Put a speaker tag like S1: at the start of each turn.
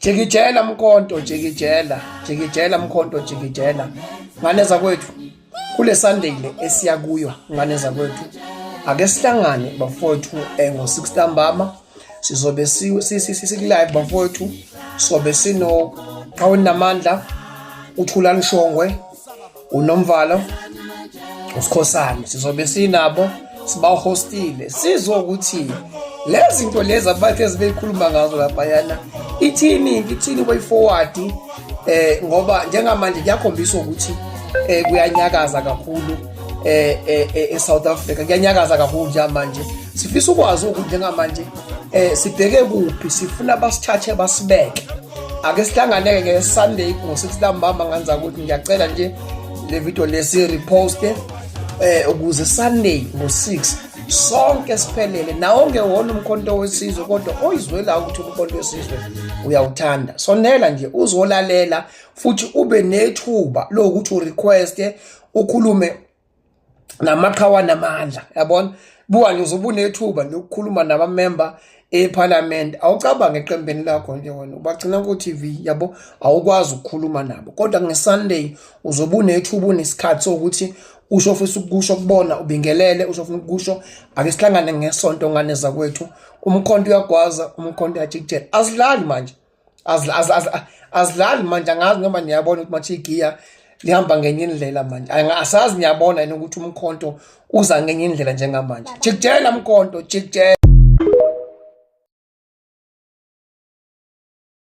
S1: Jikijela mkhonto, jikijela, jikijela mkhonto, jikijela. Ngane zakwethu, kule Sunday le esiya kuyo, ngane zakwethu, ake sihlangane bafowethu ngo-6 ntambama sizobe siku-live bafowethu, sobe sino Qhawe Namandla, uThulani Shongwe, uNomvalo, uSikhosana, sizobe sinabo sibahostile, sizokuthi lezi zinto lezi abathe ezibeyikhuluma ngazo laphayana ithini, ithini way forward, ngoba njengamanje kuyakhombisa ukuthi kuyanyakaza kakhulu eSouth Africa, kuyanyakaza kakhulu njengamanje. Sifisa ukwazi ukuthi njengamanje sibheke kuphi, sifuna basithathe basibeke. Ake sihlanganeke nge-Sunday ngo-6 ntambama. Nganza ukuthi ngiyacela nje le video lesi reposte ukuze Sunday ngo-6 sonke siphelele nawo ngewona umkhonto wesizwe, kodwa oyizwela ukuthi umkhonto wesizwe uyawuthanda, sonela nje uzolalela futhi ube nethuba lokuthi urequeste ukhulume namaqhawa namandla, yabona. Buka nje, uzobe unethuba lokukhuluma nabamemba eParliament. Awucabange eqembeni lakho nje wena ubagcina ku TV, yabo, awukwazi ukukhuluma nabo, kodwa ngeSunday uzobe unethuba, unesikhathi sokuthi usho ofisa ukusho kubona, ubingelele usho ofuna ukusho. Ake sihlangane ngesonto, ngane zakwethu. Umkhonto uyagwaza, umkhonto uyajikijela, asidlali manje, azidlali manje. Angazi noma niyabona ukuthi manje igiya lihamba ngenye indlela manje. Asazi niyabona yini ukuthi umkhonto uza ngenye indlela njengamanje. Jikijela mkhonto, jikijela.